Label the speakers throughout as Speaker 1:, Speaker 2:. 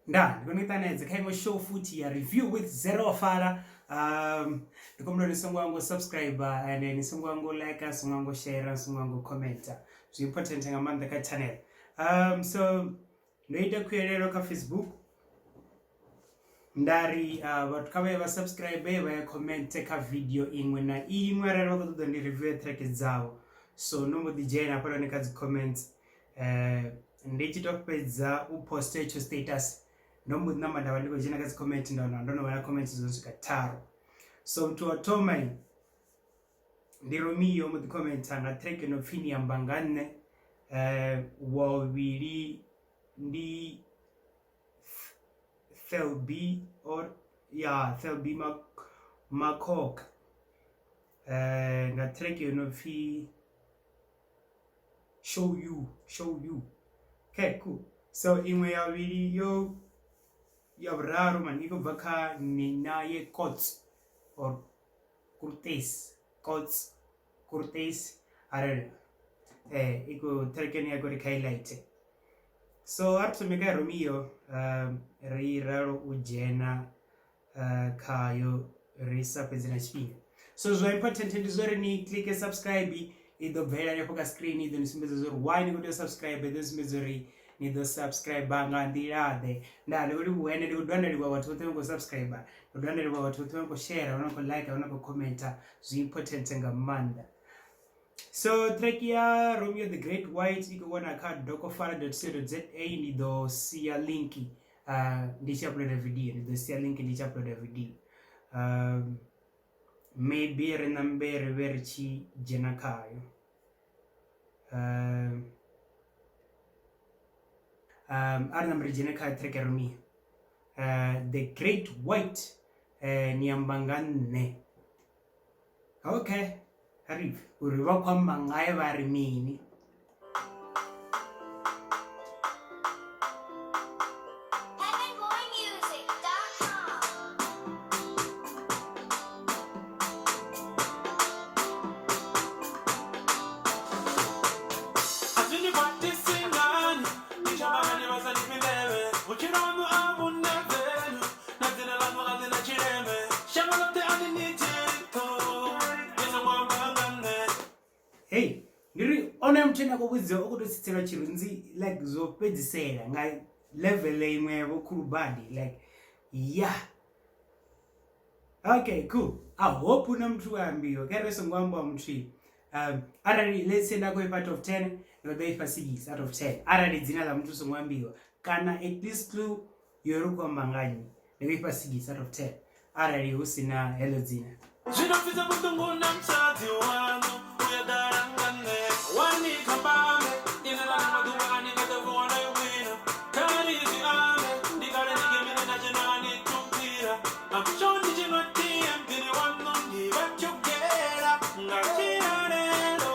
Speaker 1: Nda ndi kone u ṱanganedza kha iṅwe show futhi ya review with Zero Fara. Ndi khou humbela uri ni songo hangwa u subscribe and ni songo hangwa u like, ni songo hangwa u share, ni songo hangwa u commenter. Zwi important nga maanḓa kha channel. So ndo ita khuyelelo kha Facebook nda ri vhathu kha vha ye vha subscribe vha ya comment kha video iṅwe na iṅwe arali vha khou ṱoḓa ndi review track dzavho. So ndo mbo ḓi dzhena hafhaḽani kha dzi comments ndi tshi to fhedza u poster hetsho status ndo mbo ḓi namba nda vha ndi khou dzhena kha dzi comment nda wana ndo no vha na comments dzo no swika tharu. So muthu wa u thoma ndi Romeo mbo ḓi commenter nga track yo no pfhi ni amba nga nṋe, wa vhuvhili ndi Thelby or ya Thelby Makhokha nga track yo no pfhi show you show you okay cool. So iṅwe ya vhuvhili yo ya vhuraru mani i khou bva kha Ninaye Kots or Kurtes Kots Kurtes arali i khou track ya khou ri kha i light. So a ri thome kha Romeo ri ralo u dzhena khayo ri sa fhedzi na tshifhinga. So zwa important ndi zwa uri ni click subscribe i ḓo bvelela hanefho kha screen i ḓo ni sumbedza uri why ni khou tea u subscribe i ḓo ni sumbedza uri ni ḓo subscribe nga nḓila ḓe. Ndaa ndi khou livhuwa ende ndi khou dovha nda livhuwa vhathu vhoṱhe vha khou subscribe ndi khou dovha nda livhuwa vhathu vhoṱhe vha khou share vha no khou like vha no khou commenter zwi important nga maanḓa. So track ya Romeo the Great White i khou wana kha dokofala.co.za ndi ḓo sia link ndi tshi uploada video ndi ḓo sia link ndi tshi uploada video. Maybe ri ṋambe ri vhe ri tshi dzhena khayo. A ri ṋambe ri dzhene kha track ya Romeo the Great White ni amba nga nṋe. Okay kha ri pfhe uri vha khou amba ngae vha ri mini. Hey ndi ri onoyo muthu ane a khou vhudziwa u khou tou tsitselwa tshirunzi like zwo fhedzisela nga level iṅwevho khulu badi like yeah. Okay cool I hope hu na muthu we a ambiwa kharali hu songo ambiwa muthu arali let's say nda khou ifha out of 10 ndo ḓo ifha 6 out of 10 arali dzina ḽa muthu songo ambiwa kana at least clue yo ri khou amba nga nnyi ndi khou ifha 6 out of 10 arali hu si na heḽo dzina.
Speaker 2: Zwino pfisa vhuṱungu na musadzi waṋu u ya ḓala nga nṋe wani khampame ine ḽa na maḓuvha ani nga ḓo vuwa na yo wina kha ri zwi ambe ndi kale ndi gemini na dzhena ni tumphira I'm sure ndi tshi nwa tie muḓini waṋu ndi vha tshugela nga tshilalelo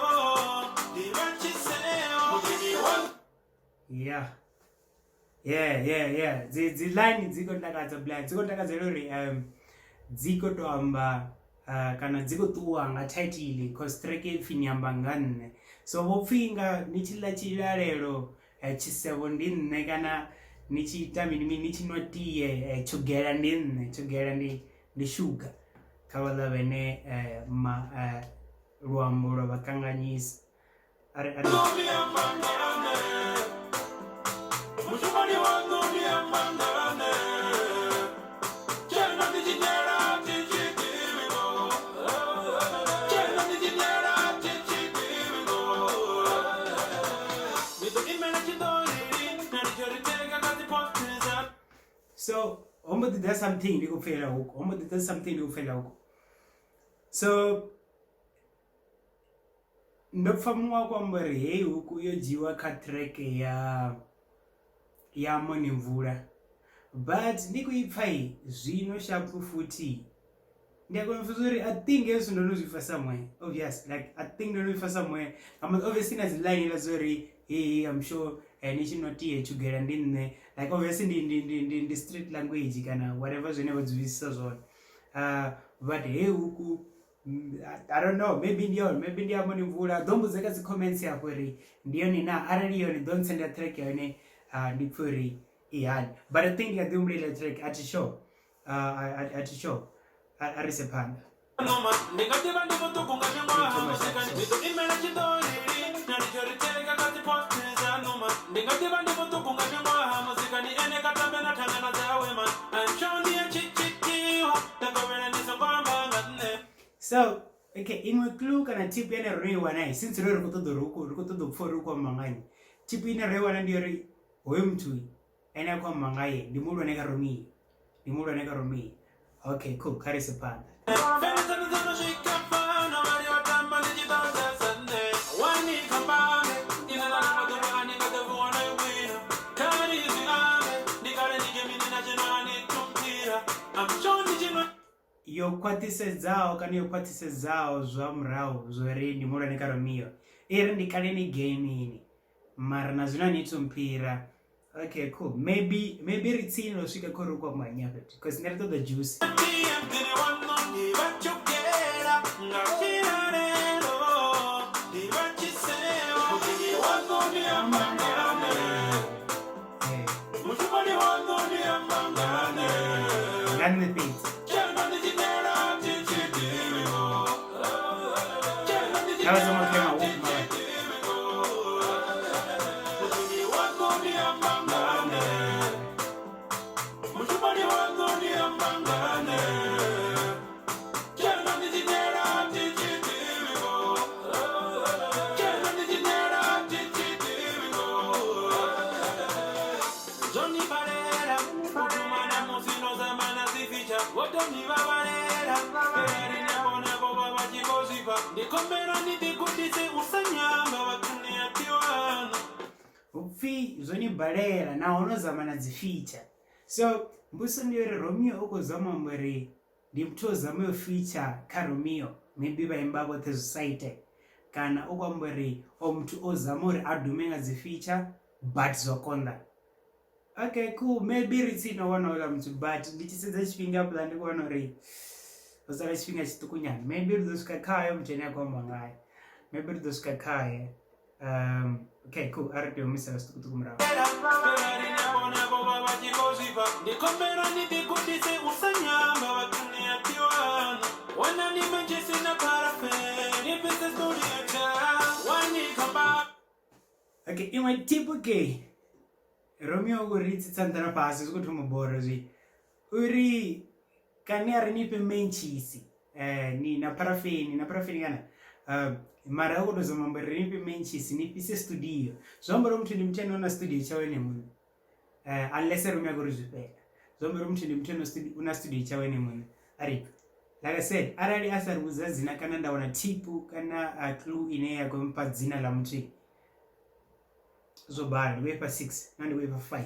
Speaker 2: ndi vha tshiseo muḓini waṋu.
Speaker 1: Yeah. Yeah, yeah, yeah. Dzi dzi line dzi khou ntakadza blind dzi khou ntakadzela uri dzi khou to amba kana dzi khou ṱuwa nga title cause track ipfhi ni amba nga nṋe. So vho pfhi nga ni tshi ḽa tshilalelo tshisevho ndi nṋe kana ni tshi ita mini mini ni tshi nwa tie tshugela ndi nṋe tshugela ndi ndi sugar kha vhaḽa vhene ma luambo lwa vhakanganyisi. A ri a ri
Speaker 2: Mushumoni waṋu ni amba nga nṋe tshena ndi tshi dyela thi tshi ḓivhi ngoho tshena ndi tshi dyela thi tshi ḓivhi ngoho ni ḓo imela tshiṱori lini na litsho ri teka kha dzi post dza
Speaker 1: So ho mbo ḓi ḓa something ndi khou pfela huko ho mbo ḓi ḓa something ndi khou pfela huko so Ndo pfha muṅwe a khou amba uri heyi huku yo dzhiiwa kha track ya ya Moni Mvula but ndi khou i pfha zwino sharp futhi ndi a kona u pfha uri I think hezwi zwithu ndo no zwi pfha somewhere obvious like I think ndo no zwi pfha somewhere nga maanḓa obviously na dzi line heiḽa dzo uri hey I'm sure ni tshi nwa tie tshugela ndi nṋe like obviously ndi ndi ndi ndi ndi street language kana whatever zwine vha dzivhisa zwone but heyi huku I don't know maybe ndi yone maybe ndi ya Moni Mvula ḓo mbudza kha dzi comments afho uri ndi yone na arali yone ḓo ntsendela track ya yone ndi pfhe uri I hani, but I think ndi kha ḓi humbula iḽa track, a thi sure, a thi sure. A ri ise phanḓa.
Speaker 2: Ndi nga ḓivha ndi muṱuku nga miṅwaha muzika ndi ḓo imela tshiṱori na litsho ri teka kha dzi post dza numa. Ndi nga ḓivha ndi muṱuku nga miṅwaha muzika ni ene ka tambe na thangana dzawe man. I'm sure ndi ya tshitshitiwa nda ni songo amba nga nṋe.
Speaker 1: So okay, iṅwe clue kana tip ine ro i wana, since ro ri khou ṱoḓa uri ri khou ṱoḓa u pfha uri u khou amba nga nnyi, tip ine ro i wana ndi uri hoyo muthu ene a khou amba ngaye ndi muhulwane kha Romeo, ndi muhulwane kha Romeo. Okay, cool, kha ri ise phanḓa. Yo khwaṱhisedzaho kana yo khwaṱhisedzaho zwa murahu zwo ri ndi muhulwane kha Romeo, i ri ndi kale ni geimini mara na zwino ni thu mphira. Okay, cool, maybe ri tsini no swika kha uri u khou amba nnyi hafha, because nṋe ri ṱoḓa juice. Nga nṋe fhedzi. Kha vha songo khema hu mara. Upfi zwo ni balela naho no zama na dzi feature. So mbudziso ndi uri Romeo u khou zama amba uri ndi muthu o zama yo feature kha Romeo, maybe vha imba vhoṱhe zwi sa ite, kana u khou amba uri o muthu o zama uri a dume nga dzi feature but zwa konḓa. Okay, cool, maybe ri tsini no wana houḽa muthu, but ndi tshi sedza tshifhinga hafhaḽa ndi khou wana uri ho sala tshifhinga tshiṱuku nyana. Maybe ri ḓo swika khayo muthu ane a khou amba ngaye, maybe ri ḓo swika khaye. Okay, cool, a ri tea u humisela zwiṱukuṱuku murahu. Okay, iṅwe tip ke Romeo u ri tsitsa nṱha na fhasi zwi khou thoma bora zwi uri kani a ri ni fhe mentshisi ni na pharafeni na pharafeni kana mara u khou tou zama amba uri ni fhe mentshisi ni fhise studio, zwi amba uri muthu ndi muthu ane una studio tshawe ene muṋe, unless Romeo a khou ri zwi fhela, zwi amba uri muthu ndi muthu ane u na studio tshawe ene muṋe. Ari like I said, arali a sa ri vhudza dzina kana nda wana tip kana clue ine ya khou mpha dzina ḽa muthu, zwo bala ndi vho ifha 6 na ndi vho ifha 5.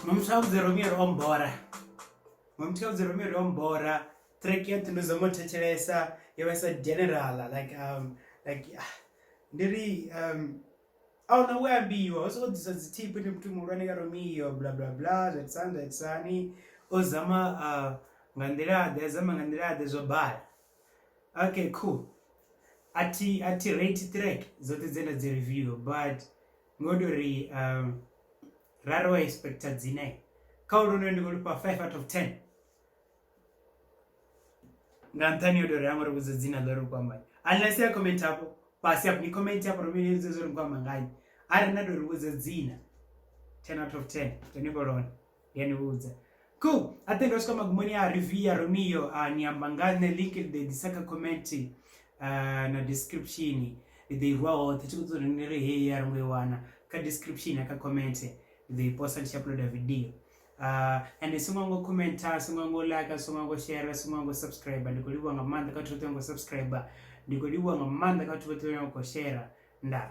Speaker 1: Muthu a vhudze Romeo uri o mbora, muthu a vhudze Romeo uri o mbora, track yoṱhe ndo zama u thetshelesa yo vhesa general like like ndi ri ahuna we ambiwa ho sokou ḓiswa dzi tip ndi muthu muhulwane kha Romeo bla bla bla zwa itisani zwa itisani o zama nga nḓila ḓe a zama nga nḓila ḓe zwo bala. Okay, cool, a thi rate track dzoṱhe dze nda dzi review, but ngo to ri ra ri wa expecta dzina kha ulu ndi khou lifha 5 out of 10 nga nṱhani yo to ri a ngo ri vhudza dzina ḽo ri khou amba, unless ya comment hafho fhasi afho ni comment hafho Romeo ni vhudze uri khou amba ngani, arali na to ri vhudza dzina 10 out of 10 henefho lone ndi a ni vhudza. Cool. A tenda u swika magumoni a review ya Romeo. Ni amba nga nṋe, link ndi ḓo i ḓisa kha comment na description, ndi ḓo i rwa hoṱhe tshi khou ṱoḓa ni ri heyi a ri ngo i wana kha description na kha comment, ndi ḓo i posta ndi tshi uploada video. And songo ngo commenta, songo ngo like, songo ngo share, songo ngo subscribe. Ndi khou livhuwa nga maanḓa kha vhathu vhoṱhe vho ngo subscribe, ndi khou livhuwa nga maanḓa kha vhathu vhoṱhe vhane vha khou share. Ndaa.